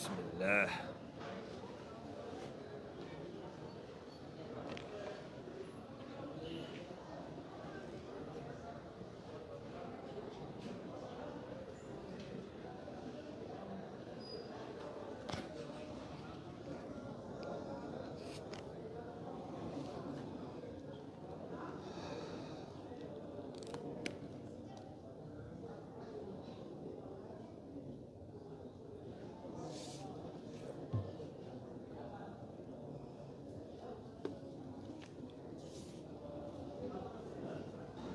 بسم الله.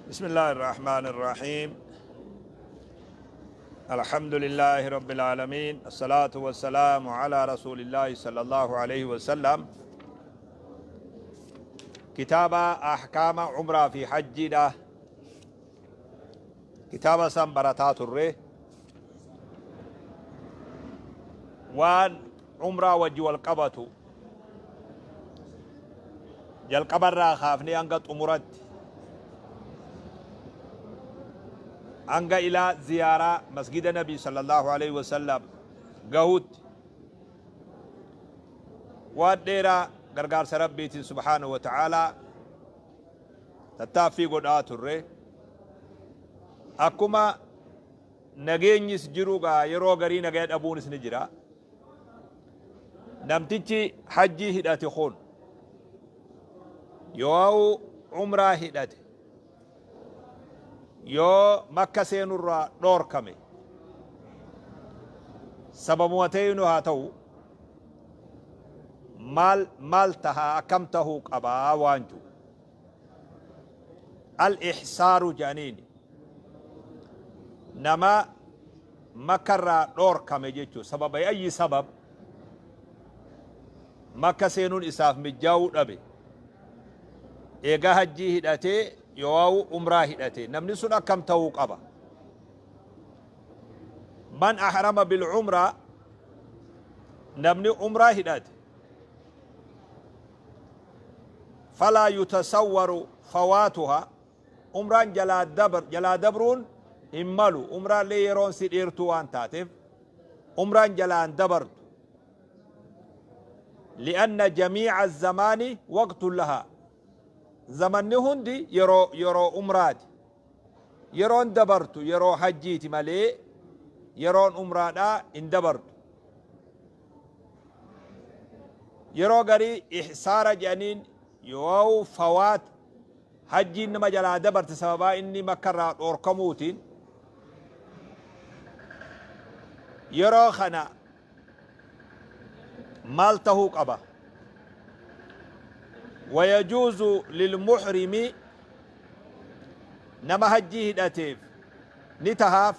بسم الله الرحمن الرحيم. الحمد لله رب العالمين، الصلاة والسلام على رسول الله صلى الله عليه وسلم. كتاب أحكام عمرة في حج ده كتاب سن براتات الره وان عمرة وجه والقبة jalqabarraa kaafnee hanga xumuratti hanga ilaa ziyaaraa masgida nabii sallallahu alaihi wasallam gahutti waan dheeraa gargaarsa rabbiitiin subhaanahu wa ta'aalaa tattaaffii godhaa turre. Akkuma nageenyis jiru gaa yeroo garii nagaya dhabuunis ni jira. Namtichi hajjii hidhate kun yoo umraa hidhate, yoo Makka seenurraa dhoorkame, sababuma ta'inu haa ta'u, maal maal tahaa, akkam tahuu qabaa waan jiru al-ihsaaru jedhaniini, nama Makka irraa dhoorkame jechuun sababa ayyi sabab Makka seenuun isaaf mijjaawuu dhabe, eega hajjii hidhatee yoo'u umraa hidhate, namni sun akkam ta'uu qaba? Man ahrama bil umraa, namni umraa hidhate, falaa yutasawwaru fawaatuha, umraan jalaa dabr jalaa dabruun hin malu. Umraallee yeroon si dheertuu waan taateef umraan jalaan dabartu. Li'anna jamiica zamaani waqtun lahaa, zamanni hundi yeroo yeroo umraati. Yeroon dabartu yeroo hajjiiti malee yeroon umraadhaa hin dabartu. Yeroo garii ihsaara jedhaniin yoo fawaat hajjiin nama jalaa dabarte sababaa inni Makka irraa dhoorkamuutiin, yeroo kana maal tahuu qaba? Wayajuuzu lilmuhrimi, nama hajjii hidhateef ni tahaaf,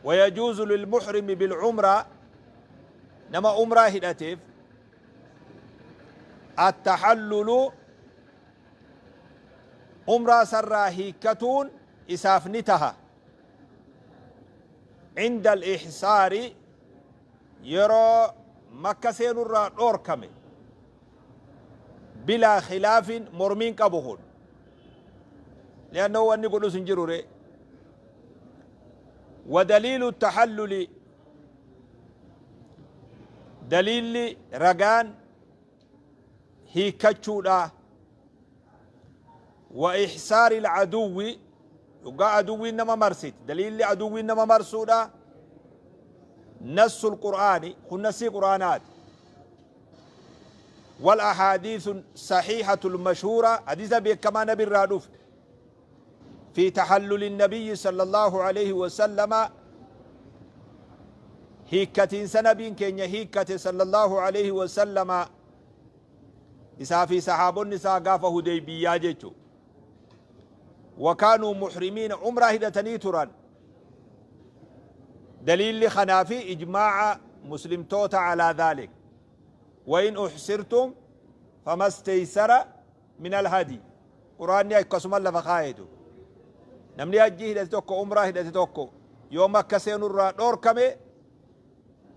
wayajuuzu lilmuhrimi bilcumraa, nama umraa hidhateef, attaxallulu, umraa sarraa hiikkatuun isaaf ni taha, cinda al-ihsaari, yeroo Makka seenurraa dhoorkame, bilaa khilaafin, mormiin qabu kun, li'annahu wanni godhus hin jiru re. Wadaliilu taxalluli, daliilli ragaan hiikkachuudha, wa ihsaari alcaduwwi, dhugaa aduwwiin nama marsiti, daliilli aduwwiin nama marsuudha, nassu alqur'aani, kun nassii qur'aanaati, wal ahaadiisu sahiihatu almashhuura, hadiisa beekamaa nabi irraa dhufe, fi taxalluli nabiyyi sallallahu alayhi wasallama, hiikkatiinsa nabiin keenya hiikkate sallallahu alayhi wasallama, isaa fi sahaabonni isaa gaafa Hudeybiyyaa jechu, wakaanuu muhrimiina, umraa hidhatanii turan. Daliilli kanaa fi ijmaaca muslimtoota alaa dhaalik, wain uxsirtum famasteysara min alhadi, Qur'aanni akkasuma lafa kaayetu. Namni hajjii hidhate tokko, umraa hidhate tokko, yoo Makka seenurraa dhoorkame,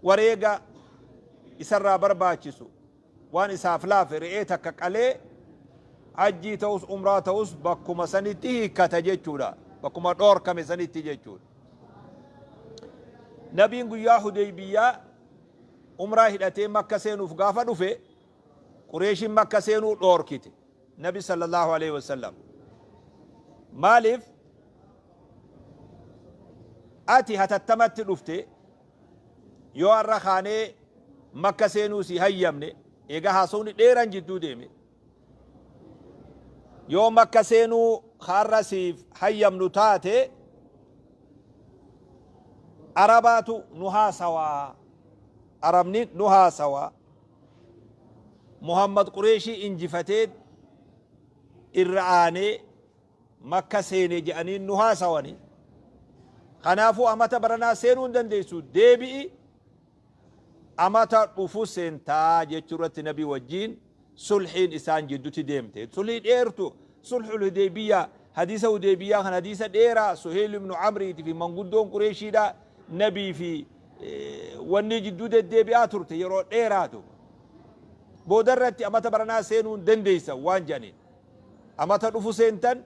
wareega isarraa barbaachisu waan isaaf laafe re'ee takka qalee, hajjii ta'us umraa ta'us, bakkuma sanitti hiikkata jechuudha, bakkuma dhoorkame sanitti jechuudha. Nabiin guyyaa Hudeybiyyaa umraa hidhatee Makka seenuuf gaafa dhufe, Qureeshiin Makka seenuu dhoorkite. Nabi sallallahu alaihi wasallam. Maaliif? Ati hatattamatti dhufte, yoo har'a kaanee Makka seenuu si hayyamne, eega haasawni dheeraan jidduu deeme, yoo Makka seenuu har'a siif hayyamnu taate, Arabaatu nu haasawaa. Arabni nu haasawaa. Muhammad Qureeshii injifatee irra aanee Makka seene jedhanii nu haasawani. Kanaafuu amata baranaa seenuu hin dandeessu, deebi'i amata dhufu seentaa jechuu irratti Nabii wajjiin sulhiin isaan jiddutti deemte. Sulhii dheertu, sulhul Hudeybiyyaa, hadiisa Hudeybiyyaa kan hadiisa dheeraa Suheyl ibnu Amriiti fi manguddoon Qureeshiidha Nabii fi wanni jidduu deddeebi'aa turte yeroo dheeraatu. Booda irratti amata baranaa seenuu hin dandeessan waan jedhaniin. Amata dhufu seentan,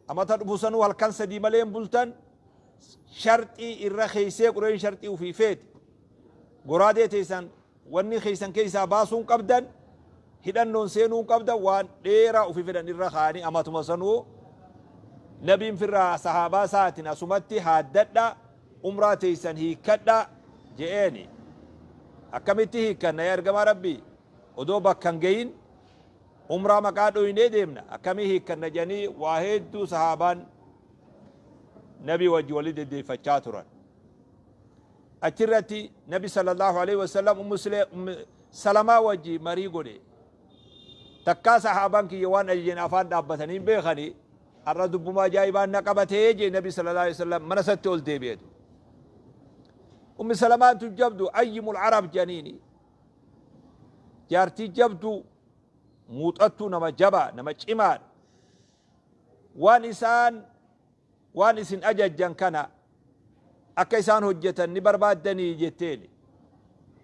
amata dhufu sanuu halkan 3 malee hin bultan, sharxii irra keeysee Qureeshiin sharxii ufii feete. Goraadee teessan wanni keessan keessaa baasuu hin qabdan, hidhannoon seenuu hin qabdan, waan dheeraa ufi fedhan irra kaa'anii amatuma sanuu Nabiin firraa sahaabaa isaatiin asumatti haaddadha, umraa teessan hiikkadha je'eeni. Akkamitti hiikkanna yaa ergamaa Rabbii? Odoo bakka hin gahin umraa maqaa dhoynee deemna, akkamii hiikkanna jedhanii waa hedduu sahaabaan Nabii wajji wali deddeeffachaa turan. Achirratti Nabi sallallahu alaihi wasallam Ummu Salamaa wajji marii godhe. Takkaa sahaabaan kiyya waan ajajen afaan dhaabbatanii hin beekani, har'a dubbuma ajaa'ibaan na qabatee jee Nabi sallallahu alaihi wasallam mana isatti ol deebi'etu. Ummi Salamaan tun jabdu, ayyimul Arab jedhaniini. Jaartii jabduu, muuxattuu, nama jabaa, nama cimaadha. Waan isaan waan isin ajajjan kana akka isaan hojjetan ni barbaaddanii jetteeni.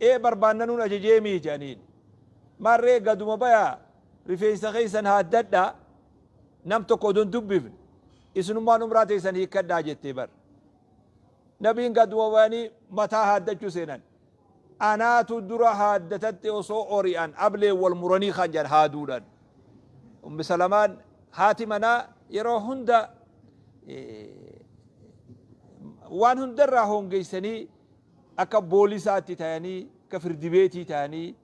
Ee, barbaanna, nuun ajajeemii jedhaniin. Maarree gaduma bayaa, rifeensa keessan haaddadhaa, nam tokko odoo hin dubbifne isinummaan umraa teessan hiikkadhaa jettee bar. Nabiin gaduma bayanii mataa haaddachuu seenan. Anaatu dura haaddatatte osoo ori'an ableen wal muranii kan jedhan haaduudhaan. Ummi Salamaan haati manaa yeroo hunda waan hundarraa hoongeessanii akka boolisaatti tayanii, akka firdibeetii tayanii,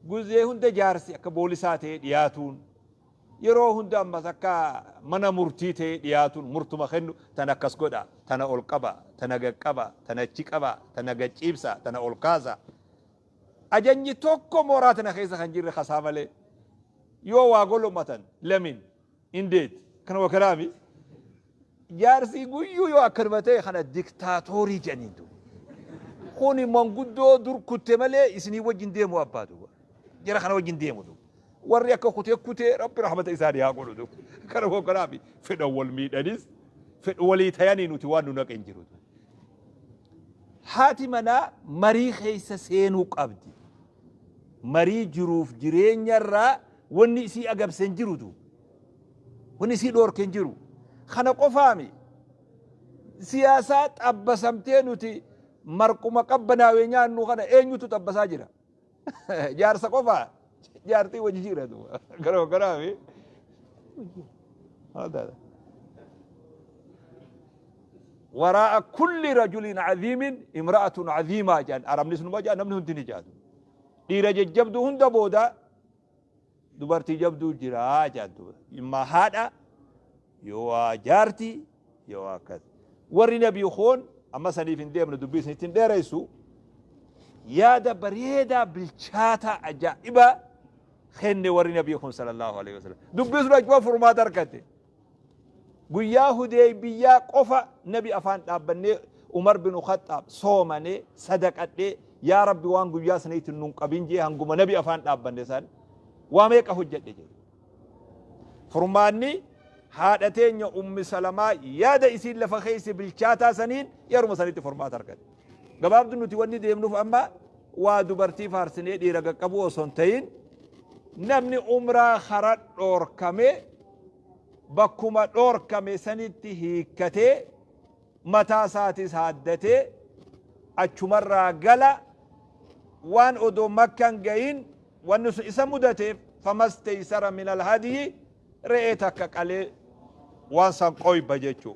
guzee hunda jaarsi akka boolisaa ta'ee dhiyaatuun, yeroo hunda ammas akka mana murtii ta'ee dhiyaatuun murtuma kennu, tana akkas godha, tana ol qaba, tana gad qaba, tana achi qaba, tana gad ciibsa, tana ol kaasa. Ajajni tokko mooraa tana keessa kan jirre kasaa malee, yoo waa golomatan lamin indeet kanuma kanaami. Jaarsi guyyuu yoo akkanuma ta'e kana diktaatoorii jedhaniin duuba. Kuni manguddoo dur kutte malee isinii wajjin deemu abbaa duuba. Jara kana wajjin deemu duuba. Warri akka kutee kutee Rabbi rahmata isaanii haa godhu duuba. Kanuma kanaaf fedhan wal miidhanis fedhu walii tayanii nuti waan nu naqe hin jiru. Haati manaa marii keessa seenuu qabdi. Marii jiruuf jireenyarraa wanni isii agabse hin jiru duuba. Wanni isii dhoorke hin jiru. Kana qofaami. Siyaasaa xabbasamtee nuti marquma qabbanaawee nyaannu kana eenyutu xabbasaa jira? Jaarsa qofaa, jaartii wajji jira duuba. Garuu kanaafi. Waraa'a kulli rajulin aziimin imra'atun aziimaa jedhan, Arabnis numa jedhan, namni hundi ni jedhatu. Dhiira jajjabduu hunda booda dubartii jabduu jira jedhan duuba. Imma haadha yoo waa jaartii yoo akkas. Warri Nabii koon amma saniif hin deemne, dubbii isinitti hin dheeressu. Yaada bareedaa bilchaataa ajaa'ibaa kenne warri Nabii kun sallallahu alaihi wasallam. Dubbii sun achuma furmaata argatte. Guyyaa Hudeeybiyyaa qofa Nabi afaan dhaabbannee, Umar bin Khaxxaab soomanee sadaqadhee, yaa Rabbi waan guyyaa saniitti nun qabin jee, hanguma Nabi afaan dhaabbanne san waa meeqa hojjedhe jedhe. Furmaanni haadha teenya Ummi Salamaa yaada isiin lafa keesse bilchaataa saniin yeruma sanitti furmaata argatte. Gabaabdu nuti wanni deemnuuf amma waa dubartii faarsinee dhiira qaqqabuu osoo hin ta'in, namni umraa kara dhoorkame bakkuma dhoorkame sanitti hiikkatee mataa isaatis haaddatee Achumarraa gala waan odoo Makkan gahin wanni sun isa mudateef famasteysara minal hadyi re'ee takka qalee waan san qoyba jechuu.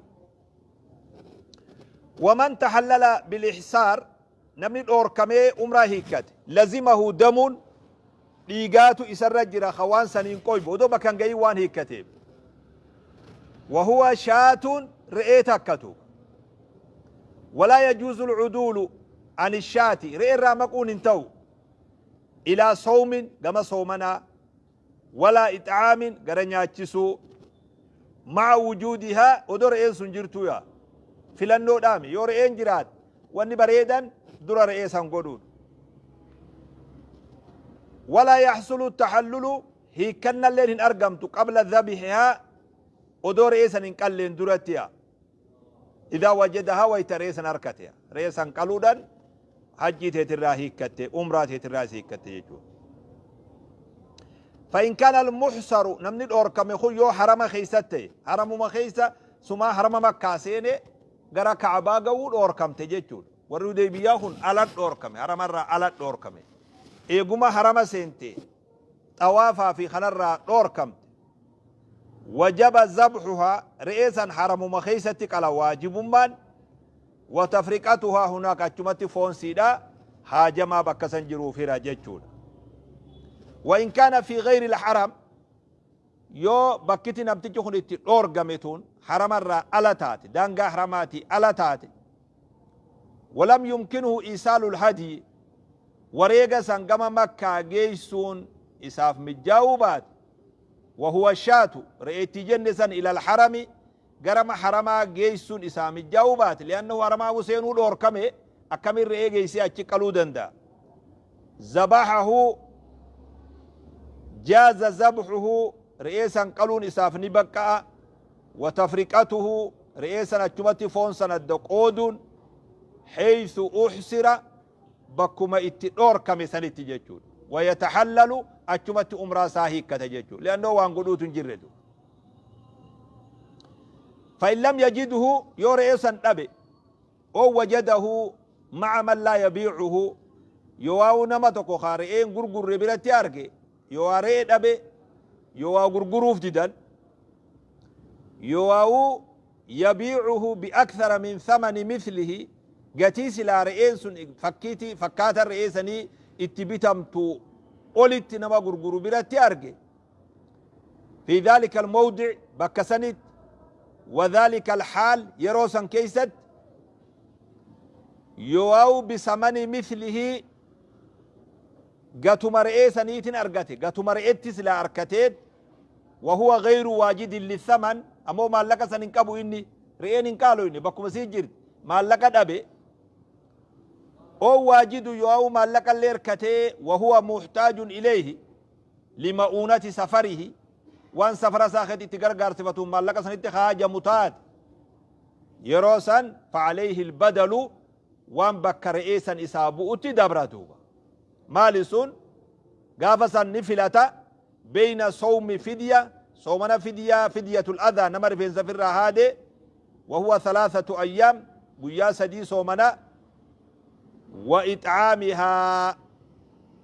Waman tahallala bilihsaar namni dhoorkamee umraa hiikkate lazimahu damuun dhiigaatu isarra jira ka waan saniin qoybu odoo bakka hin gahin waan hiikkateef. Wahuwa shaatuun re'ee takkatu. Walaa yajuuzu alcuduulu ani shaati re'ee irraa maquun hin ta'u ilaa sawmin gama soomanaa walaa ix'aamin gara nyaachisuu ma'a wujuudihaa odoo re'een sun jirtuu yaa filannoodhaami yoo re'een jiraate Wanni bareedan dura re'ee san godhuudha. Walaa yaxsulu taxallulu hiikkannalleen hin argamtu qabla dhabihihaa odoo re'ee san hin qalleen duratti yaa. Idaa wajadahaa wayta re'ee san arkate re'ee san qaluudhaan hajjii teetirraa hiikkatte umraa teetirraa hiikkatte jechuudha. فإن كان المحصر namni dhoorkame kun yoo harama keessatti ta'e haramuma keessa sumaa harama makkaa seene gara Ka'abaa ga'uu dhoorkamte jechuudha. Warri Hudeybiyyaa kun ala dhoorkame, haramarraa ala dhoorkame. Eeguma harama seente xawaafaa fi kanarraa dhoorkamte. Wajaba zabxuhaa re'ee san haramuma keessatti qala waajibummaan wa tafriqatuhaa hunaaka achumatti foon siidhaa haajamaa bakka san jiruuf hira jechuudha. Wa in kaana fi gayri al-haram Yoo bakkiti namtichi kun itti dhoorgame tun harama irraa ala taate, daangaa haramaatii ala taate, walam yumkinuhu iisaalul hadyi, wareega san gama Makkaa geessuun isaaf mijjaawuu baate, wahuwa shaatu, re'eettii jenne san ilal harami, garama haramaa geessuun isaa mijjaawuu baate, li'annahu haramaa seenuu dhoorkame, akkamiin re'ee geessee achi qaluu danda'a? Zabahahu jaaza zabhuhu re'ee san qaluun isaaf ni baqqa'a wa tafriqatuhu re'ee san achumatti foon san adda qooduun heythu uhsira bakkuma itti dhoorkame sanitti jechuudha. Wa yatahallalu achumatti umraa isaa hiikkata jechuudha. Li'annoo waan godhuutu hin jirretu. Fa in lam yajidhu yoo re'ee san dhabe Ow wajadahu ma'a man laa yabiicuhu yoowaa'u nama tokko ka re'ee hin gurgurre biratti arge yoowaa re'ee dhabe yoowaa gurguruuf didan yoowaa'u yabiicuhu biakthara min thamani mithlihi gatii silaa re'een sun fakkiitii fakkaatan re'ee sanii itti bitamtu olitti nama gurguru biratti arge fi dhalika almawdi' bakka sanitti wa dhalika alhaal yeroo san keessatti yoo'au bisamani mithlihi gatuma re'ee saniitin argate gatuma re'etti silaa arkateet wa huwa ghayru waajidin lithaman ammoo maallaqa san hin qabu inni re'een hin qaaloyne bakkuma sii jirti maallaqa dhabe oo waajidu yoo'au maallaqa illee arkatee wa huwa muhtaajun ilayhi lima'uunati safarihi waan safara isaa keessatti itti gargaarsifatuun maallaqa sanitti haajamu taate yeroo san fa'alayhi albadalu waan bakka re'ee san isaa bu'utti dabra duuba maali sun gaafa san ni filata beeyna sawmi fidya soomana fidyaa fidyatul adhaa nama rifeensa firraa haade wahuwa thalathatu ayyaam guyyaa sadii soomana wa ix'aamihaa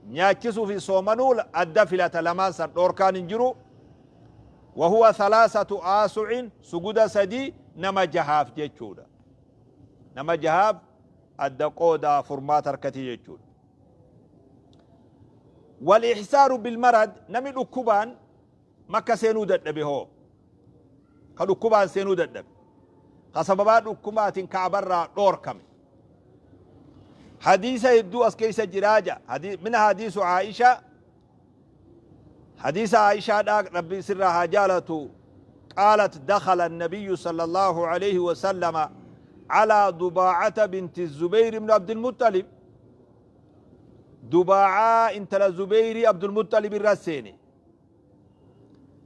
nyaachisuu fi soomanuu adda filata lamaan san dhoorkaan hin jiru wa huwa thalaasatu aasu'in suguda sadii nama jahaaf jechuudha nama jahaaf adda qoodaa furmaata harkatii jechuudha wal ihsaaru bil marad nami dhukkubaan makka seenuu dadhabe hoo ka dhukkubaan seenuu dadhabe ka sababaa dhukkubaatiin ka'abarraa dhoorkame hadiisa hedduu as keessa jiraa ja min hadiisu Aisha hadiisa Aishaadhaa rabbi sirraa haa jaalatu qaalat dakhala النبي صلى الله عليه وسلم على ضباعة بنت الزبير بن عبد المطلب دباعة انت زبير عبد المطلب الرسيني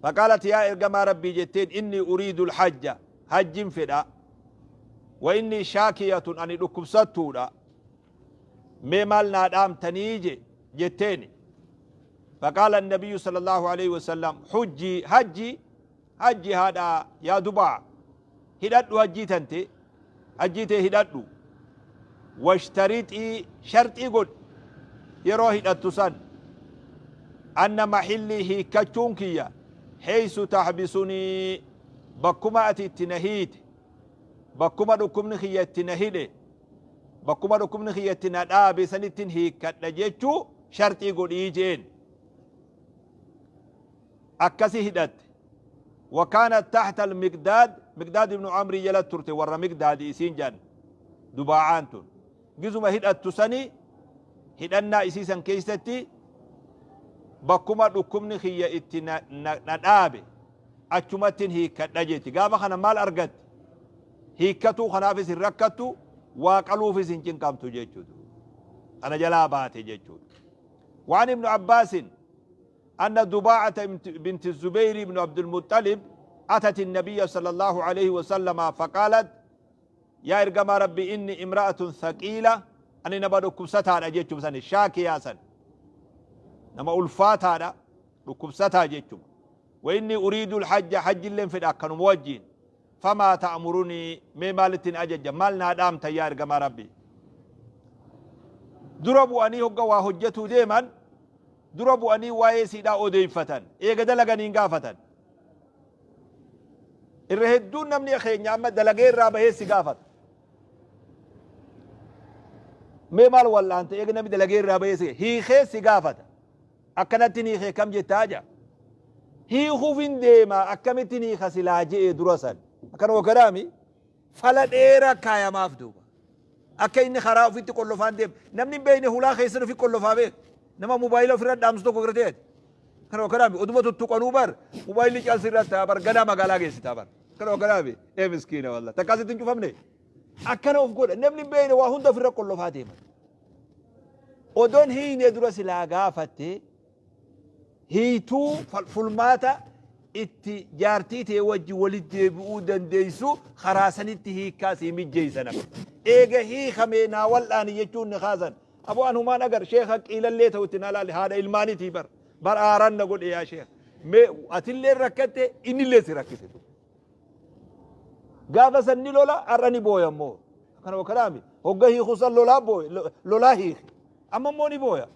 Faqaalat yaa ergamaa Rabbii jetteen innii uriidul hajja hajjin fedha wa innii shaakiyatun ani dhukkubsattuudha mee maal naa dhaamtanii je jetteeni faqaala annabiyyu sallallahu alaihi wasallam hujjii hajji hajji haadha yaa dubaa hidhadhu hajjii tante hajjii tee hidhadhu Washtarixii sharxii godhi yeroo hidhattu san anna maxillii hiikkachuun kiyya heysu tahbisunii bakkuma ati itti na hiite bakkuma dhukkubni kiyya itti na hidhe bakkuma dhukkubni kiyya itti na dhaabe sanittin hiikkadha jechuu sharxii godhii jeen akkasi hidhatte وكانت تحت المقداد مقداد بن عمرو jala turte warra miqdaadi isiin jedhan dubaa'aan tun gizuma hidhattu sani hidhannaa isii san keessatti bakkuma dhukkubni kiyya itti na, na, na dhaabe achumattin hiikkadha jetti gaafa kana maal argatti hiikkatuu kanaafis hin rakkattu waa qaluufis hin cinqamtu jechuudha kana jalaa baate jechuudha وعن ابن عباس أن دباعة بنت الزبير بن عبد المطلب أتت النبي صلى الله عليه وسلم فقالت يا إرقم ربي إني امرأة ثقيلة أني نبا ركبستها جيتشم سن شاكيا سن نما ألفاتها ركبستها جيتشم وإني أريد الحج حج اللي في الأكن موجين فما تأمرني مي مالتين أجج مالنا دامت يا إرقم ربي dura bu'anii hogga waa hojjatuu deeman dura bu'anii waa'ee isiidhaa odeeyfatan eega dalaganiin gaafatan irra hedduun namni keenya amma dalagee irraa bahee si gaafata mee maal wal'aante eega namni dalagee irraa bahee si hiikee si gaafata akkanatti hiikee kam jettaa jaa hiikuuf hin deema akkamittiin hiika silaa je'ee dura san akkana wakadaami fala dheeraa kaayamaaf duuba Akka inni karaa ofitti qollofaa hin deemne. Namni hin beekne hulaa keessan ofi qollofaa beeka. Nama mobaayila ofirra dhaamsu tokko gartee ati. Kana wakkanaa oduma tuttuqanuu bar mobaayilli calsi irra ta'a bar ganaa magaalaa geessitaa bar. Kana wakkanaa ee miskiina wallah takkaa sitti hin cufamne. Akkana of godha namni hin beekne waa hunda ofirra qollofaa deema. Odoon hiine dura silaa gaafatte hiituu fulmaata itti jaartii tee wajji walitti deebi'uu dandeessu karaa sanitti hiikkaa sii mijjeessa namni. Eega hiikamee naa wal'aani jechuun ni kaasan. Aboo an humaan agar sheekha qiilallee ta'u itti naa laali haadha ilmaanitii bar. Bar aaran na godhe yaa sheekha. Mee atillee rakkatte innillee si rakkise. Gaafa san ni lola har'a ni booya immoo. Kana kanaami hogga hiiku san lolaa booye lolaa hiiki. Amma immoo ni booya.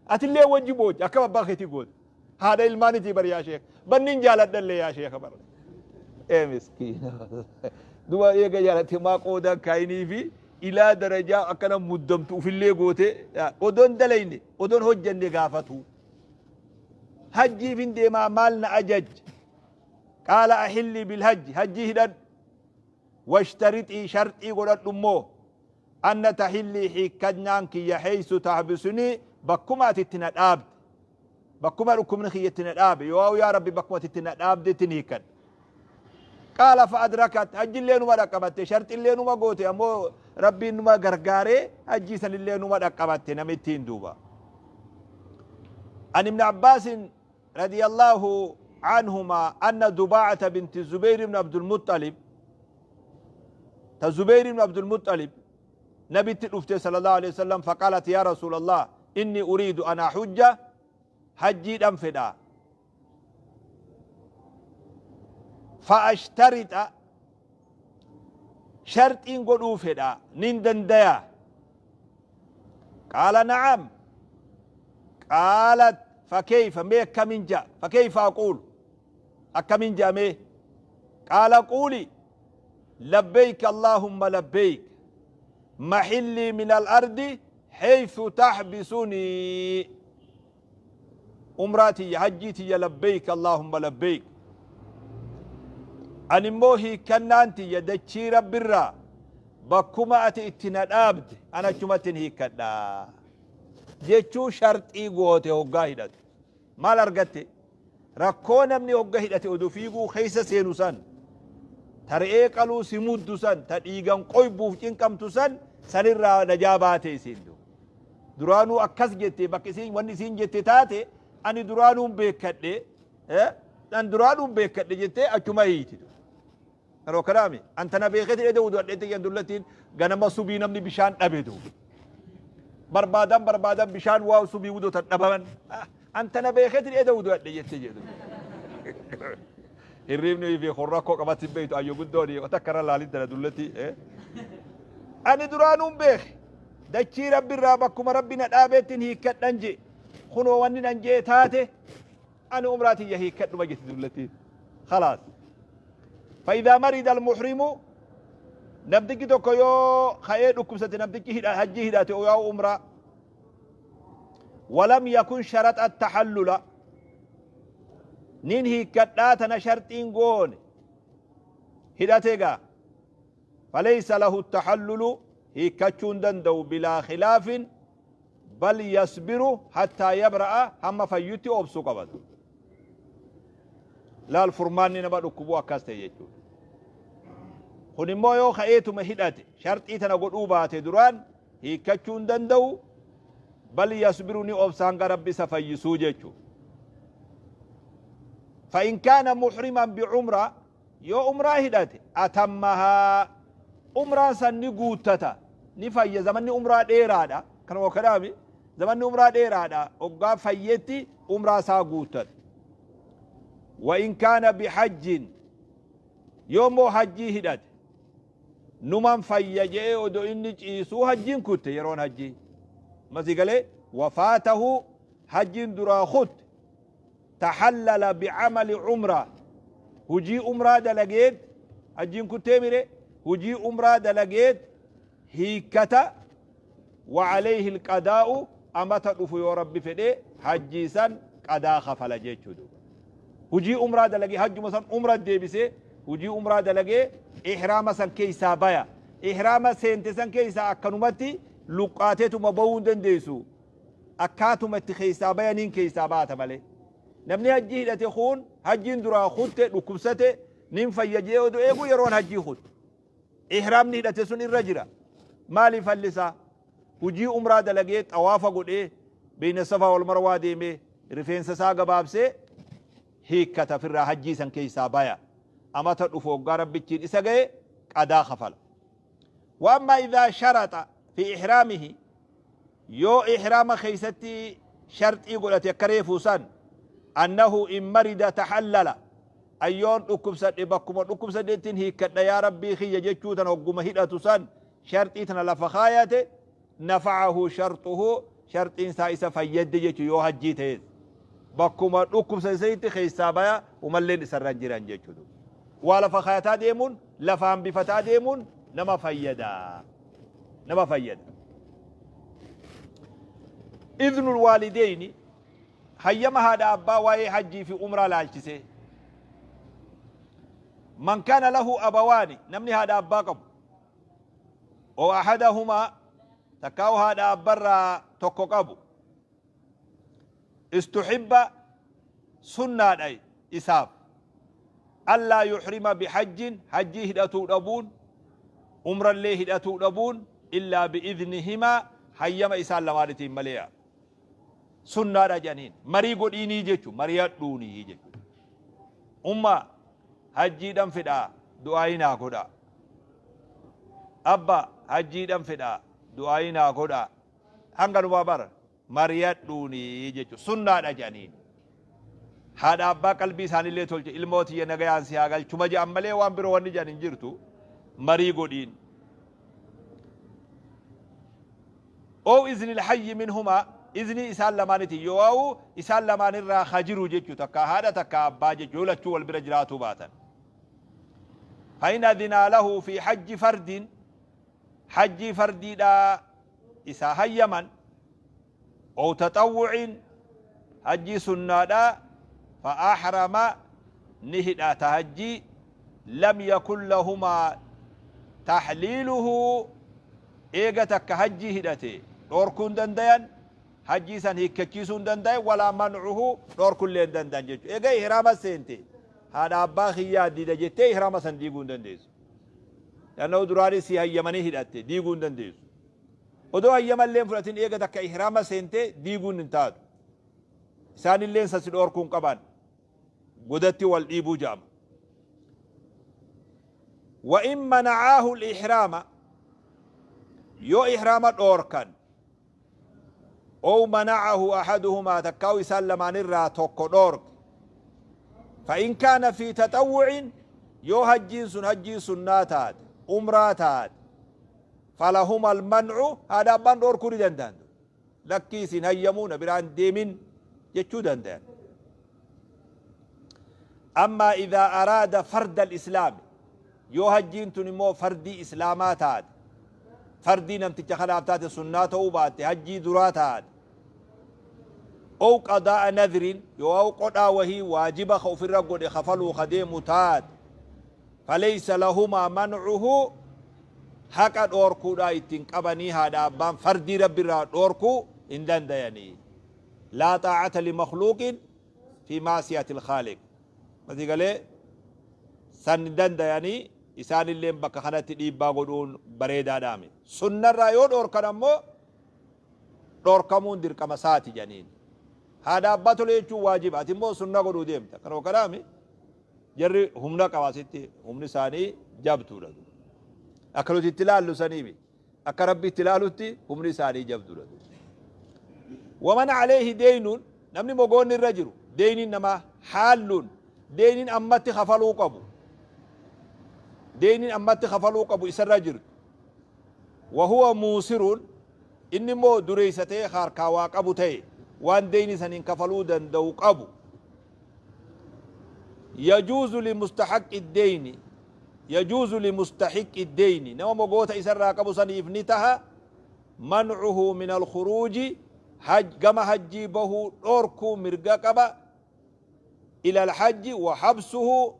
Atillee wajji boocha akkam abbaa keetii goota. Haadha ilmaanitii bar yaa sheekha. Bannin jaaladhallee yaa sheekha bar. Ee miskiina. Duba eega jaalatte maa qoodaan kaayinii fi ilaa darajaa akkana muddamtu ufillee goote odoon dalayne odoon hojjanne gaafatu. Hajjiif hin deemaa maal na ajajja. Qaala ahilli bilhajji hajjii hidhadhu. Washtarixii sharxii godhadhu immoo anna tahillii hiikkannaan kiyya heeysu tahbisunii bakkuma ati itti na dhaabde bakkuma dhukkubni kiyya itti na dhaabe yoo yaa rabbi bakkuma ati itti na dhaabde ittin hiikkadha. Qaala fa adrakat hajjillee numa dhaqqabatte sharxillee numa goote ammoo rabbiin numa gargaaree hajjii sanillee numa dhaqqabatte namittiin duuba. An ibn Abbaasin رضي الله عنهما أن دباعة بنت الزبير بن عبد المطلب تزبير بن عبد المطلب نبي تلفت صلى الله عليه وسلم فقالت يا رسول الله إني أريد أن أحج حجي دم فدا فأشترط شرطين قدو فدا نين دنديا قال نعم قالت فكيف mee akkamin ja'a فكيف أقول akkamin ja'a mee قال قولي لبيك اللهم لبيك محلي من الأرض حيث تحبسني umraa tiyya hajjii tiyya labbeeyk allaahumma labbeeyk ani immoo hiikkannaan tiyya dachii rabbirraa bakkuma ati itti na dhaabde an achumattin hiikkadha jechuu sharxii goote hoggaa hidhatu maal argatte rakkoo namni hogga hidhate odu fiiguu keessa seenu san ta re'ee qaluu si muddu san ta dhiigan qoybuuf cinqamtu san sanirraa najaa baate isiin Duraanuu akkas jette bakka isiin wanni isiin jette taate ani duraanuun beekkadhe an duraanuun beekkadhe jettee achuma hiiti. Yeroo kanaami an tana beekeeti dheedee udu'adheetti yan dullattiin ganama subii namni bishaan dhabe duuba. Barbaadan barbaadan bishaan waa subii wudotan dhabaman an tana beekeeti dheedee udu'adhe jette jedhu. Hirriibni fi kun rakkoo qabatti hin beektu ayyo guddoon takka irra laalin tana dullatti. Ani duraanuun beeke. Dachii Rabbi irraa bakkuma Rabbi na dhaabeettin hiikkadhan je'e. Kunoo wanni nan je'e taate, ani umraa tiyya hiikkadhuma jetti dullattiin. Khalaas. Fa'idaa marida al-muhrimu, namtichi tokko yoo ka'ee dhukkubsate, namtichi hidha hajjii hidhate yoo umraa, walam yakun sharaxa taxallula, nin hiikkadhaa tana sharxiin goone hidhate gaa, faleysa lahu taxallulu, hiikkachuu hin danda'u, bilaa khilaafin, bal yasbiru hattaa yabra'a, hamma fayyutti obsuu qabata. Laal, furmaanni nama dhukkubuu akkas ta'e jechuudha. Kun immoo yoo ka'eetuma hidhate, sharxii tana godhuu baate duraan, hiikkachuu hin danda'u, bal yasbiru, ni obsa hanga Rabbi isa fayyisuu jechuudha. فإن كان محرما بعمرة, yoo umraa hidhate, أتمها, umraan san ni guuttata, ni fayya. Zamanni umraa dheeraadha, kanuma kanaami zamanni umraa dheeraadha. Hoggaa fayyetti umraa isaa guuttata. وإن كان بحج, yoommoo hajjii hidhate, numan fayya je'ee odo inni ciisuu hajjiin kutte, yeroon hajjii masii galee, وفاته, hajjiin duraa kutte, تحلل بعمل عمرة, hujii umraa dalageet, hajjiin kuttee mire, hujii umraa dalageet hiikkata. وعليه القضاء, amata dhufu yoo Rabbi fedhe hajjii san qadaa kafala jechuu. Duuba hujii umraa dalagee, hajjuma san umra deebisee, hujii umraa dalagee ihraama san keeysaa baya. Ihraama seente san keeysaa akkanumatti luqqaateetuma bahuu hin dandeessu, akkaatuma itti keeysaa bayaniin keeysaa baata malee. Namni hajjii hidhate kun hajjiin duraa kutte, dhukkubsate, nin fayya jee oduu eegu yeroon hajjii kutte, ihraamni hidhate sun irra jira. Maaliif fallisaa? Hujii umraa dalagee, xawaafa godhee, بين الصفا والمروة deemee, rifeensa isaa gabaabsee hiikkata, firraa hajjii san keeysaa baya. Amata dhufu hoggaa Rabbichiin isa gahe qadaa kafala. وأما إذا شرط في إحرامه, yoo ihraama keeysatti sharxii godhate akka reefuu san, أنه إن مرض تحلل, ayyoon dhukkubsadhe bakkuma dhukkubsadhettiin hiikkadha yaa Rabbii kiyya jechuu tana hogguma hidhatu san sharxii tana lafa kaayate, نفعه شرطه, sharxiin isaa isa fayyadde jechuu. Yoo hajjii ta'es bakkuma dhukkubsanitti keessaa baya, umalleen isarra jiran jechuudha. Waa lafa kaayataa deemuun, lafa hambifataa deemuun nama fayyada, nama fayyada. إذن الوالدين, hayyama haadha abbaa waa'ee hajjii fi umraa laalchise. من كان له أبوان, namni haadha abbaa qabu, أو أحدهما, takkaa'u haadha abbarraa tokko qabu, استحب, sunnaadha isaaf, ألا يحرم بحج, hajjii hidhatuu dhabuun, umrallee hidhatuu dhabuun, إلا بإذنهما, hayyama isaan lamaanitiin malee sunnaadha jedhaniin. Marii godhiinii jechu, mari'adhuunii jechu. Umma, hajjiidhan fedhaa, du'aayii naa godhaa. Abba, hajjiidhan fedhaa, du'aayii naa godhaa. Hanganumaa bara mari'adhuunii jechu sunnaadha jedhaniin. Haadha abbaa qalbii isaanillee tolche, ilmoo tiyya nagayaan si haa galchuma jedhan malee waan biroo wanni jedhan hin jirtu. Marii godhiin. أو إذن الحي منهما, iznii isaan lamaaniti yoo isaan lamaan irraa hajiru jechuu, takka haadha takka abbaa jechuu, yoo lachuu wal bira jiraatuu baatan. فإن أذنا له في حج فرد, hajjii fardiidha isaa hayyaman, أو تطوع, hajjii sunnaadha, فأحرم, ni hidhata hajjii, لم يكن لهما تحليله. Eega takka hajjii hidhate dhorkuu hin dandayan, hajjii san hiikkachiisuu hin dandayan, ولا منعه, dhorkullee hin dandayan jechuudha. Eega ihraama seente haadha abbaa kiyyaa diida jettee ihraama san diiguu hin dandeessu. Yannoo duraanis si hayyamanii hidhatte diiguu hin dandeessu. Odoo hayyamallee hin fudhatin eega takka ihraama seente diiguun hin taatu. Isaanilleen san si dhorkuu hin qaban. Godatti wal dhiibuu jedhama. وإن منعاه الإحرام, yoo ihraama dhoorkan, أو منعه أحدهما, takkaa'u isaan lamaanirraa tokko dhoorke, فإن كان في تطوع, yoo hajjiin sun hajjii sunnaa taate, umraa taate. Falahuma alman'u, haadha abbaan dhoorkuu ni danda'an. Lakkii isin hayyamuu, na biraan deemin jechuu dandayan. Ammaa idhaa araada farda al-islaami, yoo hajjiin tun immoo fardii islaamaa taate, fardii namticha kanaaf taate, sunnaa ta'uu baatte, hajjii duraa taate, ow qadaa'a nadrin, yoo qodhaa wahii waajiba ka ofirra godhe kafaluu ka deemu taate, faleysa lahumaa man'uhu, haqa dhoorkuudhaa itti hin qabanii. Haadha abbaan fardii Rabbi irraa dhoorkuu hin dandayanii. Laa xaa'ata limakhluuqin fi ma'siyati al-khaaliq. Masii galee san hin dandayanii. Isaanilleen bakka kanatti dhiibbaa godhuun bareedaadhaami. Sunnarraa yoo dhoorkan ammoo dhoorkamuun dirqama isaati jedhaniin. Haadha abbaa tole jechuun waajiba, ati immoo sunna godhuu deemta. Kanuma kanaami jarri humna qaba, asitti humni isaanii jabduudha. Akka nuti itti ilaallu saniimi, akka Rabbi itti ilaalutti humni isaanii jabduudha. Waman aleehi deeynuun, namni mogoonni irra jiru, deeyniin namaa haalluun, deeyniin ammatti kafaluu qabu, deeyniin ammatti kafaluu qabu isarra jirtu, wahuwa muusiruun, inni immoo dureessa ta'ee harkaa waa qabu ta'e, waan deeyni saniin kafaluu danda'u qabu, yajuuzu limustahaqqi deyni, yajuuzu limustahiqqi deyni, nama mogoota isarraa qabu saniif ni taha, man'uhu min alkhuruuji, gama hajjii bahuu dhorkuu mirga qaba, ila alhajji, wa habsuhu,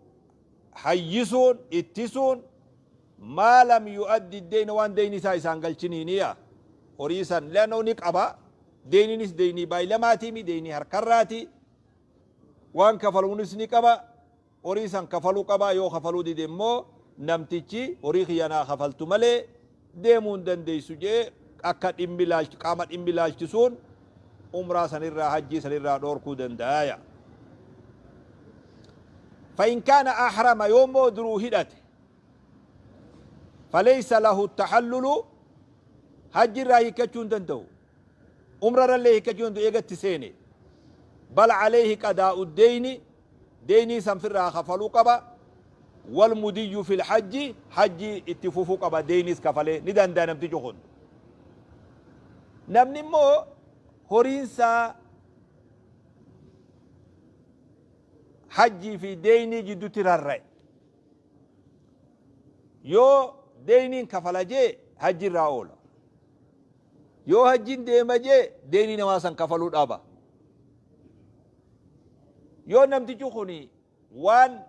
hayyisuun ittisuun, maa lam yu'addi deyna, waan deyni isaa isaan galchiniiniya horii san, le'annahu ni qaba. Deyninis deynii baay'lamaatiimi, deynii harkarraati, waan kafaluunis ni qaba, horii san kafaluu qaba. Yoo kafaluu dide immoo namtichi horii kiyya naa kafaltu malee deemuu hin dandeessu jee akka dhimmi qaama dhimmi laalchisuun umraa sanirraa, hajjii sanirraa dhoorkuu danda'aya. فإن كان أحرم، yoommoo duruu hidhate، فليس له التحلل، hajji irraa hiikkachuu hin danda'u, umra irrallee hiikkachuu hin danda'u eegatti seene. بل عليه قضاء الدين، deynii san firraa kafaluu qaba، والمضي في الحج، hajji itti fufuu qaba, deyniis kafalee ni danda'a namtichi kun. Namni immoo horiinsaa hajjii fi deynii jidduutti rarra'e, yoo deyniin kafala jee hajji irraa oola, yoo hajjiin deema jee deynii namaa san kafaluu dhaba. Yoo namtichi kun waan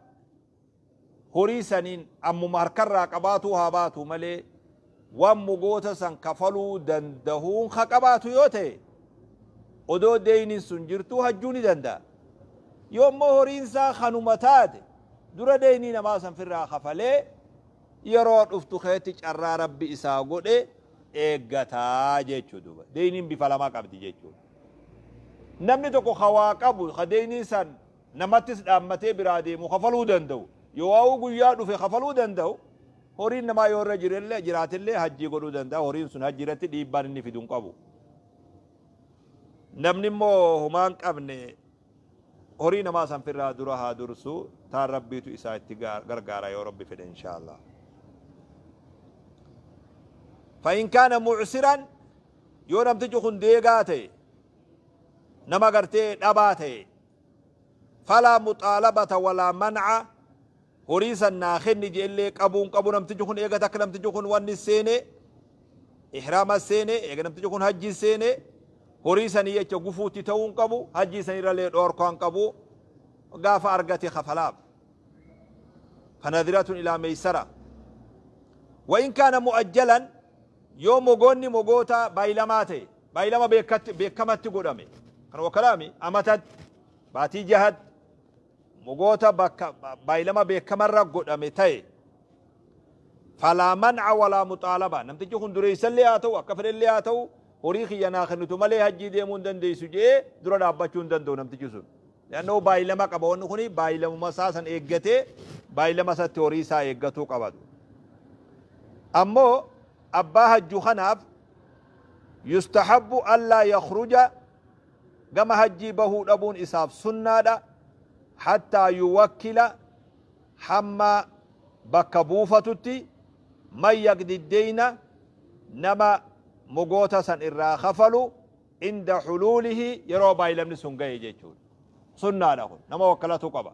horii saniin ammuma harkarraa qabaatuu haa baatu malee waan mogoota san kafaluu dandahuun ka qabaatu yoo ta'e, odoo deyniin sun jirtuu hajjuu ni danda'a. Yoo immoo horiin isaa kanuma taate, dura deynii namaa san firraa kafalee yeroo dhuftu keetti carraa Rabbi isaa godhe eeggataa jechuu. Duuba deyniin bifa lama qabdi jechuudha. Namni tokko ka waa qabu, ka deynii san namattis dhaammatee biraa deemu kafaluu danda'u, yoo waa'uu guyyaa dhufe kafaluu danda'u, horiin namaa yoo irra jirellee jiraatillee hajjii godhuu danda'a. Horiin sun hajjii irratti dhiibbaan inni fidu hin qabu. Namni immoo homaa hin qabne horii namaa san firraa dura haa dursu, taan Rabbiitu isaa itti gargaara yoo Rabbi fedhe, inshaa Allah. فإن كان معسرا، yoo namtichi kun deegaa ta'e, nama gartee dhabaa ta'e، فلا مطالبة ولا منع، horii san naa kenni jeellee qabuun qabu namtichi kun. Eega takka namtichi kun wanni seene, ihraama seene, eega namtichi kun hajji seene, horii sanii jecha gufuutti ta'uu hin qabu, hajjii sanirrallee dhoorkaa hin qabu. Gaafa argate kafalaaf. فنظرة إلى ميسرة. وإن كان مؤجلا، yoo mogoonni mogoota baay'ilamaa ta'e, baay'ilama beekamatti godhame, kan wakalaami amatatti, baatii jahatti, mogoota bakka baay'ilama beekamarra godhame ta'e، فلا منع ولا مطالبة. Namtichi kun dureessallee haa ta'u, akka fedhellee haa ta'u, horii kiyya naa kennitu malee hajjii deemuu hin dandeessu jee dura dhaabbachuu hin danda'u namtichi sun. Leannoo baay'ilama qaba. Wanni kuni baay'ilamuma isaa san eeggatee baay'ilama isatti horii isaa eeggatuu qabatu. Ammoo abbaa hajju kanaaf يستحب ألا يخرج، gama hajjii bahuu dhabuun isaaf sunnaadha، حتى يوكل، hamma bakka buufatutti، من يقضي الدين. Nama mogoota san irraa kafalu inda huluulihi yeroo baaylamni sun gaye jechuudha. Sunnaadha kun. Nama wakkalatu qaba.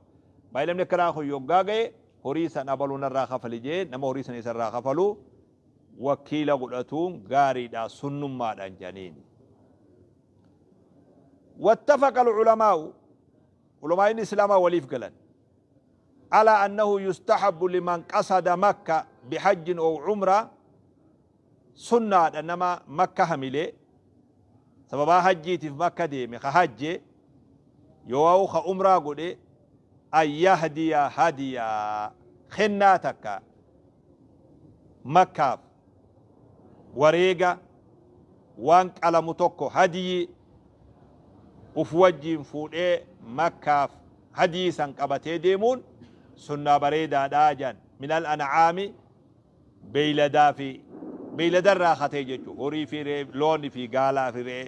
Baaylamni akkanaa kun yoggaa gaye horii san abaluu narraa kafali jee nama horii san isarraa kafalu wakiila godhatuun gaariidha sunnummaadhaan jedhaniini. Wattafaqa al-ulamaa'u ulamaa'in islaamaa waliif galan ala annahu yustahabbu liman qasada makka bihajjin ow umra sunnaadha nama makka hamilee sababaa hajjiitiif makka deeme ka hajje yoo'au ka umraa godhe an yahdiya hadiya kennaa takka makkaaf wareega waan qalamu tokko hadiyii uf wajjiin fuudhee makkaaf hadiyii san qabatee deemuun sunnaa bareedaadha jedhan minal an'aami beeyladaa fi beeylada irraa katee jechuun horii fi re'ee loon fi gaalaa fi re'ee.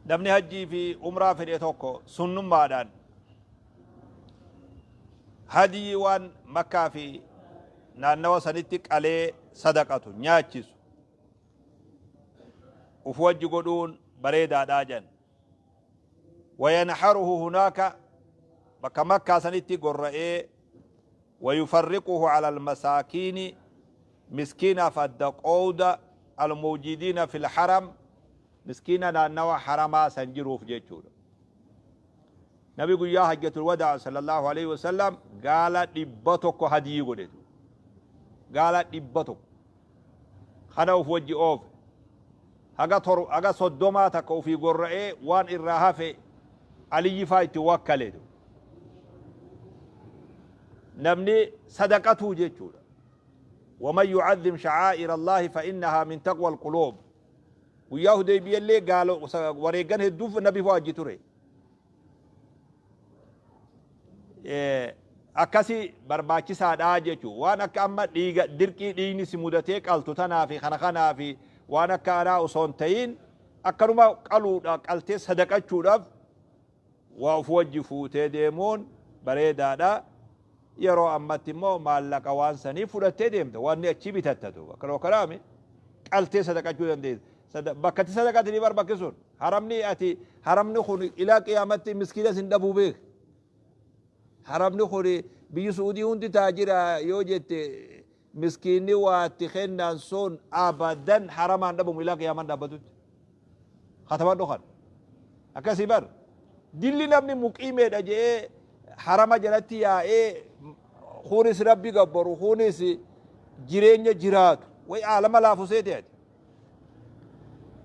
Namni hajjii fi umraa fedhe tokko sunnummaadhaan hadiyii waan makkaa fi naannawa sanitti qalee sadaqatu nyaachisu uf wajji godhuun bareedaadhaa jedhan. Wayanharuhu hunaaka bakka makkaa sanitti gorra'ee wayufarriquhu ala almasaakiini miskiinaaf adda qooda almawjidiina fil haram miskiina naannawa haramaa san jiruuf jechuudha. Nabi guyyaa hajjatul wadaa sallallahu alaihi wasallam gaala 100 hadiyii godhetu. Gaala 100 kana uf wajji oofe. Haga tor haga soddomaa takka ufii gorra'ee waan irraa hafe Aliyyi faa itti wakkaletu. Namni sadaqatuu jechuudha. Waman yu'azzim sha'aa'ira Allaahi fa innahaa min taqwal quluub. Guyyaa Hudeybiyallee gaala wareeggan hedduuf nabi wajji ture. Akkasi barbaachisaadha jechuun waan akka amma dhiiga dirqii dhiigni si mudatee qaltu tanaa fi kana kanaa fi waan akka anaa osoo hin ta'in akkanuma qaluudha qaltee sadaqachuudhaaf waa of wajji fuutee deemuun bareedaadha. Yeroo ammatti immoo maallaqa waan sanii fudhattee deemta. Wanni achii bitatta duuba. Kana kanaami qaltee sadaqachuu dandeessa. Bakka itti sadaqatanii bar bakki sun. Haramni ati haramni kun ilaa qiyaamatti miskiina sin dhabuu beek. Haramni kun biyyi Su'uudii hundi taajira yoo jette Miskiinni waa itti kennan sun abadan haramaan dhabamu ilaa qiyaamaan dhaabbatutti. Katabadhu kana. Akkasii bar. Dilli namni muqiimeedha je'ee harama jalatti yaa'ee kunis rabbi gabbaru kunis jireenya jiraatu. Way aalama laafu seete ati.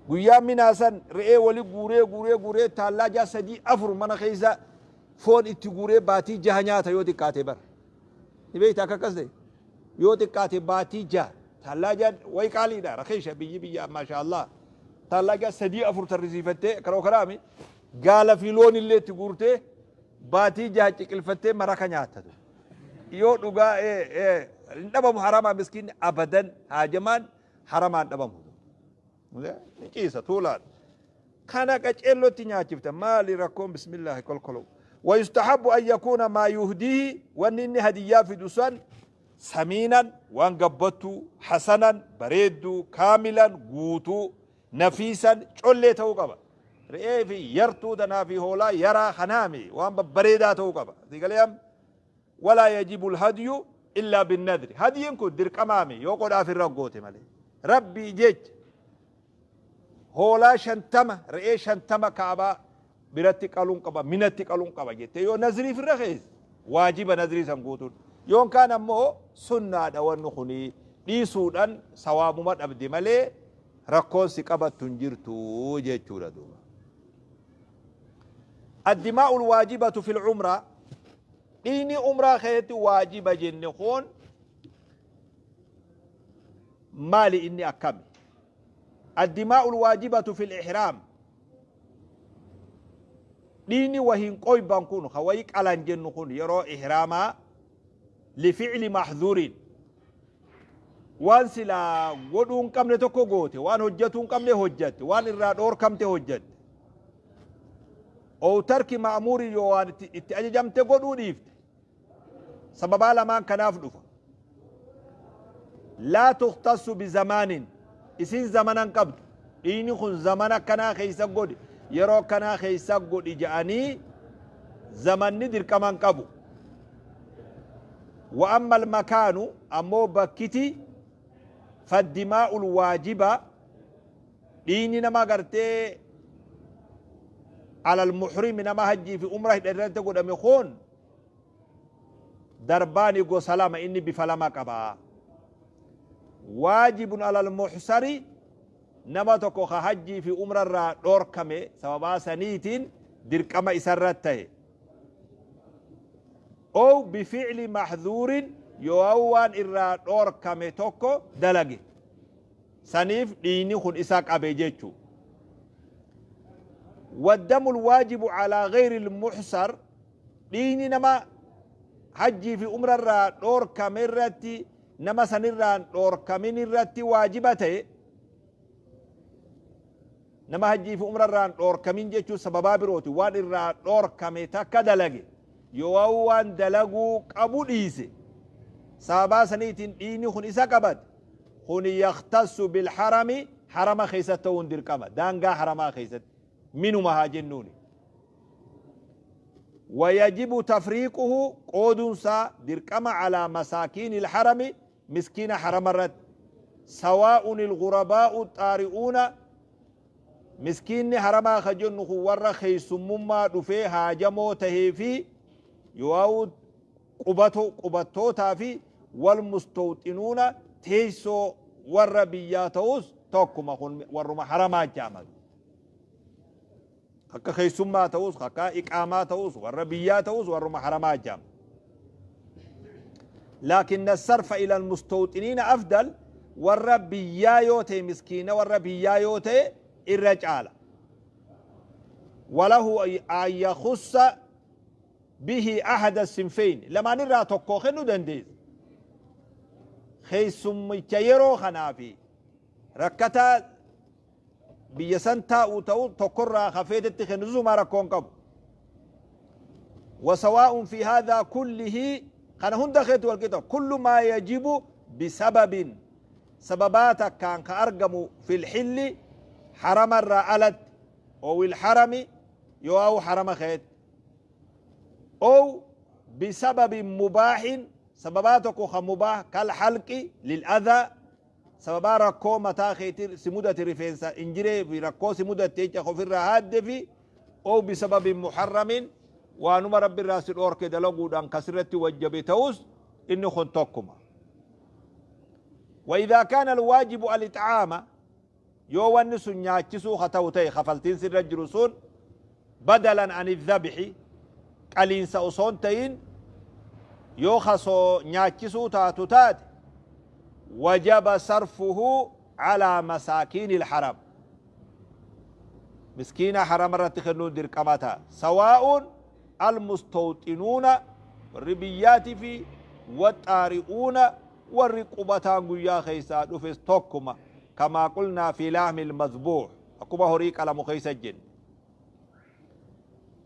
Guyyaa minaa san re'ee wali guuree guuree guuree taallaa 3 4 mana keessa foon itti guuree baatii jaha nyaata yoo xiqqaate bar. Ni beekta akka akkas ta'e. Yoo xiqqaate baatii jaha. Tallaajaan wayi qaaliidha rakiisha biyyi biyya maashaa Allah. Tallaajaa 3 4 tarrisiifattee karoo karaami gaala fi loon illee itti guurtee baatii jaha ciqilfattee maraka nyaattatu. Yoo dhugaa hin dhabamu haramaa miskiinni abadan haajamaan haramaan dhabamu. Ni ciisa tuulaadha. Kana qaceellotti nyaachifta maali rakkoon bismillaahi kolkolou. Wayustahabbu an yakuuna maa yuhdihi wanni inni hadiyyaa fidu san samiinan waan gabbattuu hasanan bareedduu kaamilan guutuu nafiisan collee ta'uu qaba. Re'ee fi yartuu tanaa fi hoolaa yaraa kanaami waan babbareedaa ta'uu qaba. Siigalee amma Walaa yajibul hadyu illaa binnadri. Hadyiin kun dirqamaami yoo qodhaaf irra goote malee. Rabbii jecha hoolaa 50 re'ee 50 ka'abaa biratti qaluun qaba minatti qaluun qaba jettee yoo nazriif irra keesse waajiba nazrii san guutuun. Yoon kaan ammoo sunnaadha wanni kuni dhiisuudhaan sawaabuma dhabde malee rakkoon si qabattu hin jirtu jechuudha duuba. Addimaa'ul waajibatu fil umraa Dhiigni umraa keessatti waajiba jenne kun maali inni akkami? Addimaa'ul waajibatu fil ihraam Dhiigni wahiin qoyban kun ka wayi qalan jennu kun yeroo ihraamaa lifi'li mahzuuriin waan silaa godhuu hin qabne tokko goote, waan hojjatuu hin qabne hojjatte, waan irraa dhoorkamte hojjatte. Ow tarki ma'muurin yoo waan itti ajajamte godhuu dhiifte. Sababaa lamaan kanaaf dhufa. Laa tukhtassu bizamaanin isin zamana hin qabdu. Dhiigni kun zamana akkanaa keessa godhi, yeroo akkanaa keessa godhi ja'anii zamanni dirqama hin qabu. Wa amma almakaanu ammoo bakkiti faddimaa'ul waajiba dhiigni nama gartee alal muhrimi nama hajjii fi umra hidhate irratti godhame kun darbaani gosa lama inni bifa lama qaba. Waajibun alal muhsari nama tokko ka hajjii fi umra irraa dhorkame sababaa saniitiin dirqama isarratti ta'e. Ow bifi'li mahzuurin yooaw waan irraa dhoorkame tokko dalage. Saniif dhiiyni kun isa qabe jechu. Waddamul waajibu alaa ghayril muhsar dhiiyni nama hajjii fi umra irraa dhoorkame irratti nama sanirraan dhoorkamin irratti waajiba ta'e Nama hajjii fi umra irraa hin dhoorkamin jechuun sababaa birooti waan irraa dhoorkame takka dalage yooauu waan dalaguu qabu dhiise sababaa saniitiin dhiigni kun isa qabate kuni yakhtassu bilharami harama keessatti ta'uun dirqama daangaa haramaa keessatti minuma haa jennuuni wayajibu tafriiquhu qooduun isaa dirqama alaa masaakiinil harami miskiina harama irratti sawaa'un ilghurabaa'u xaari'uuna miskiinni haramaa ka jennu kun warra keessummummaa dhufee haajamoo tahee fi yoo'u qubato qubattootaa fi wal mustawxinuuna teessoo warra biyyaa ta'us tokkuma kun warruma haramaa jedhama. Akka keessummaa ta'us, akka iqaamaa ta'us, warra biyyaa ta'us warruma haramaa jedhama. Laakinna sarfa ila almustawxiniina afdal, warra biyyaa yoo ta'e, miskiina warra biyyaa yoo ta'e irra caala. Walahu an yakhussa bihi ahada sinfeyn, lamaan irraa tokko kennuu dandeessa. Keessummicha yeroo kanaa fi rakkataa biyya san taa'u ta'u tokkorraa ka feetetti kennu sumaa rakkoo hin qabu. Wasawaa'un fi haadhaa kullihi, kana hunda keetti wal qixa, kullu maa yajibu bisababin, sababaa takkaan ka argamu, fil hilli, harama irraa alatti, owil harami, yoo awu harama keetti, ow bisababin mubaahin, sababaa tokko ka mubaah, kal halqi lil adhaa, sababaa rakkoo mataa keetti si mudate, rifeensa injiree fi rakkoo si mudatte jecha ofirraa haadde, fi ow bisababin muharramin, waanuma Rabbi irraa si dhoorke dalaguudhaan kasirratti wajjabe ta'us, inni kun tokkuma. وإذا كان الواجب الإطعام, yoo wanni sun nyaachisuu ha ta'u ta'e, kafaltiin sirra jiru sun بدلا عن الذبح, qaliinsa osoon ta'in yoo kasoo nyaachisuu taatu taate, وجب صرفه على مساكين الحرم, miskiina harama irratti kennuun dirqama ta'a, سواء المستوطنون, warri biyyaatii fi والطارئون, warri qubataan guyyaa keessaa dhufes tokkuma. كما قلنا في لحم المذبوح, akkuma horii qalamu keessa jenne.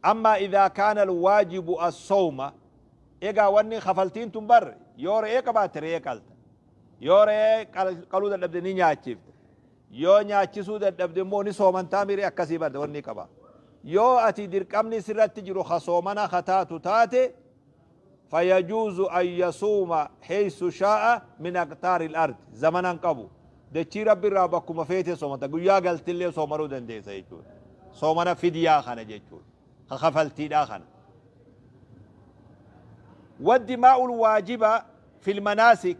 أما إذا كان الواجب الصوم, egaa wanni kafaltiin tun bar yoo re'ee qabaatte re'ee qalta, yoo re'ee qaluu dadhabde ni nyaachifte, yoo nyaachisuu dadhabde immoo ni soomantaa miree akkasii barde wanni qaba. Yoo ati dirqamni sirratti jiru ka soomana ka taatu taate, فيجوز أن يصوم حيث شاء من أقطار الأرض, zamanan qabu, dachii Rabbi irraa bakkuma feete soomanta, guyyaa galtillee soomanuu dandeessa jechuudha. Soomana fidyaa kana jechuudha, ka kafaltiidhaa kana. والدماء الواجبة في المناسك,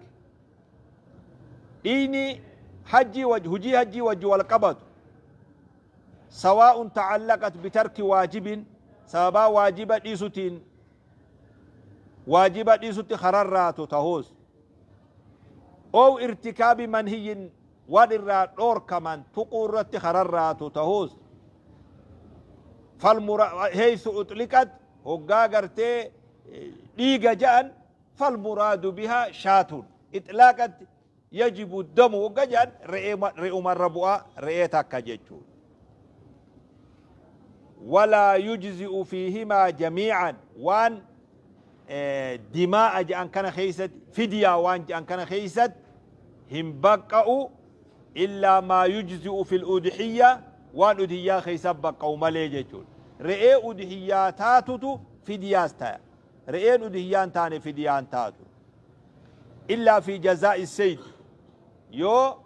dhiigni hajjii hujii hajjii wajji wal qabatu, سواء تعلقت بترك واجب, sababaa waajiba dhiisutiin, waajiba dhiisutti kararraatu tahuus, أو ارتكاب منهي, waan irraa dhoorkaman tuquu irratti kararraatu tahuus, حيث أطلقت, hoggaa gartee dhiiga ja'an, فالمراد بها شاة, itlaaqatti يجب الدم hogga ja'an re'umarra bu'aa, re'ee takka jechuudha. ولا يجزئ فيهما جميعا, waan dimaa'a ja'an kana keeysatti, fidyaa waan ja'an kana keeysatti hin baqqa'u, إلا ما يجزئ في الأضحية, waan udhiyyaa keeysa baqqa'u malee jechuudha. Re'ee udhiyyaa taatutu fidyaas taya, re'een udhiyyaan taane fidyaan taatu. إلا في جزاء الصيد, yoo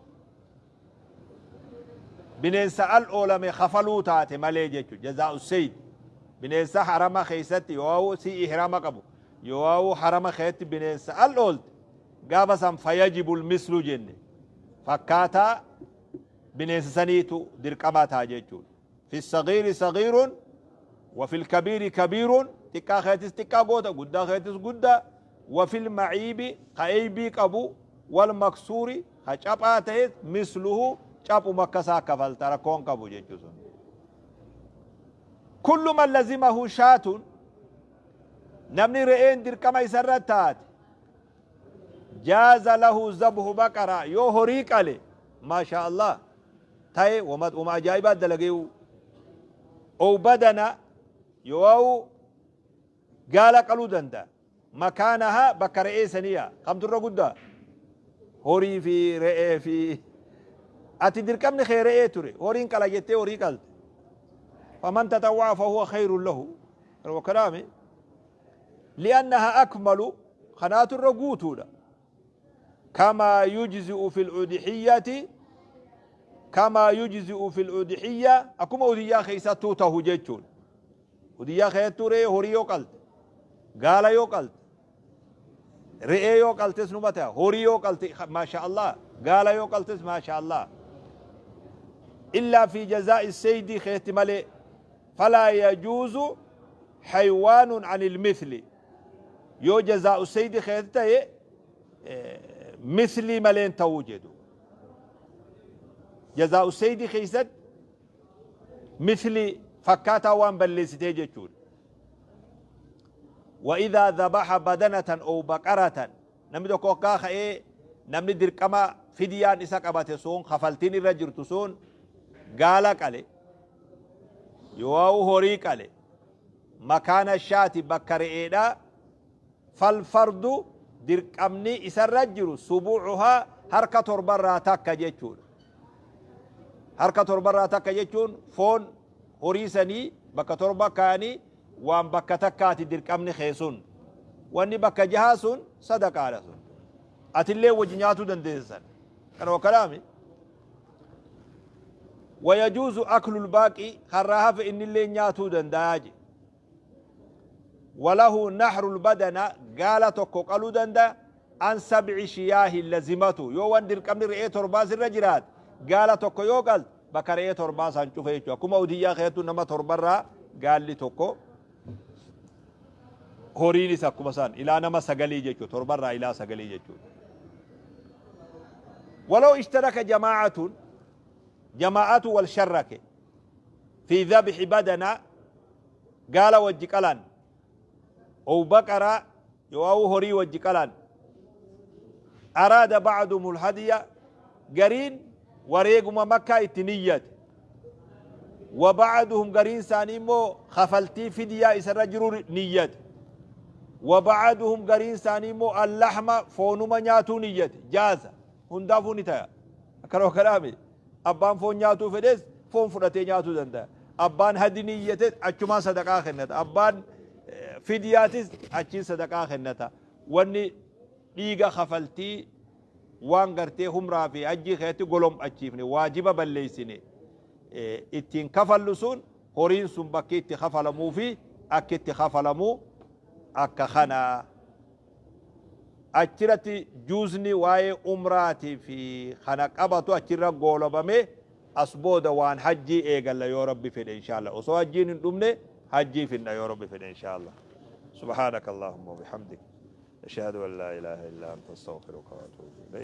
bineensa al oolame kafaluu taate malee jechuudha. جزاء الصيد, bineensa harama keeysatti, yoo si ihrama qabu, yoo harama keessatti bineensa al oolte, gaafa san فيجب المثل jenne, fakkaataa bineensa saniitu dirqamaa ta'a jechuudha. في الصغير صغير وفي الكبير كبير, xiqqaa keetis xiqqaa goota, guddaa keetis guddaa. وفي المعيب, ka eybii qabu, والمكسور, ka caphaa ta'es, مثله, caphuma akkasaa kafalta, rakkoon qabu jechuu sun. كل من لزمه شاة, namni re'een dirqama isarra taate, جاز له ذبح بقرة, yoo horii qale, ما شاء الله ta'e, wama ajaa'ibaa dalageewu, أو بدنة, yoo gaala qaluu danda'a, مكانها, bakka re'ee saniya. Kamturra guddaa, horii fi re'ee? Fi ati dirqamni kee re'ee ture, horiin qala jettee horii qalte. فمن تطوع فهو خير له وكلامي لأنها أكمل, خنات الرقوتودا. كما يجزئ في الأضحية, كما يجزئ في الأضحية, akkuma udhiyyaa keessattuu tahu jechuun. Udhiyyaa keessattuu re'ee, horii yoo qalte, gaala yoo qalte, re'ee yoo qaltes numa ta'a, horii yoo qalte ما شاء الله, gaala yoo qaltes ما شاء الله. إلا في جزاء الصيد keessatti malee, فلا يجوز حيوان عن المثل, yoo جزاء الصيد keessatti ta'e. Mislii malee hin ta'uu jedhu. Jazaa'u seydi keessatti mislii fakkaataa waan balleessitee jechuudha. Wa idhaa dhabaha badanatan ow baqaratan, namni tokko hoggaa ka'ee, namni dirqama fidiyaan isa qabate sun, kafaltiin irra jirtu sun, gaala qale yoo'u horii qale, makaana shaati, bakka re'eedha, falfardu, dirqamni isarra jiru, subuucuhaa, harka torbarraa takka jechuudha. Harka torbarraa takka jechuun foon horii sanii bakka torba kaa'anii waan bakka takkaati dirqamni kee sun. Wanni bakka jahaa sun sadaqaadha sun. Atillee wajji nyaatuu dandeessan. Kana wakkalaami. Wayajuuzu aklul baaqii, karraa hafe innillee nyaatuu danda'a je. Walahu nahrul badana, gaala tokko qaluu danda'a, an sab'i shiyaahi lazimatu. Yoo waan dirqamni re'ee torbaa sirra jiraate, gaala tokko yoo qalte bakka re'ee torbaa san cufe jechuudha. Akkuma udiyyaa keettu nama torbarraa gaalli tokko, horiinis akkuma san ilaa nama sagalii jechuudha, torbarraa ilaa sagalii jechuudha. Walaw ishtaraka jamaa'atun, jamaa'atu wal sharrake, fi dhabhi badana, gaala wajji qalan, ow baqara, yoo horii wajji qalan, araada ba'dumul hadiya, gariin wareeguma Makkaa itti niyyate, wa ba'duhum, gariin isaanii immoo kafaltii fidyaa isarra jiru niyyate, wa ba'duhum, gariin isaanii immoo allahma, foonuma nyaatuu niyyate, jaaza, hundaafuu ni taya. Akkana kalaame, abbaan foon nyaatuu fedhes foon fudhatee nyaatuu danda'a, abbaan hadi niyyate achumaan sadaqaa kennata, abbaan fidyaatis achiin sadaqaa kennata. Wanni dhiiga kafaltii waan gartee humraa fi hajjii keessatti golom'achiifne, waajiba balleessine ittiin kafallu sun, horiin sun bakki itti kafalamuu fi akki itti kafalamuu akka kana. Achirratti juuzni waa'ee umraatii fi kana qabatu achirra goolabame. As booda waan hajjii eegalla yoo Rabbi fedhe, inshallah. Osoo hajjiin hin dhumne hajjii finna yoo Rabbi fedhe, inshallah. سبحانك اللهم وبحمدك، أشهد أن لا إله إلا أنت، أستغفرك وأتوب إليك.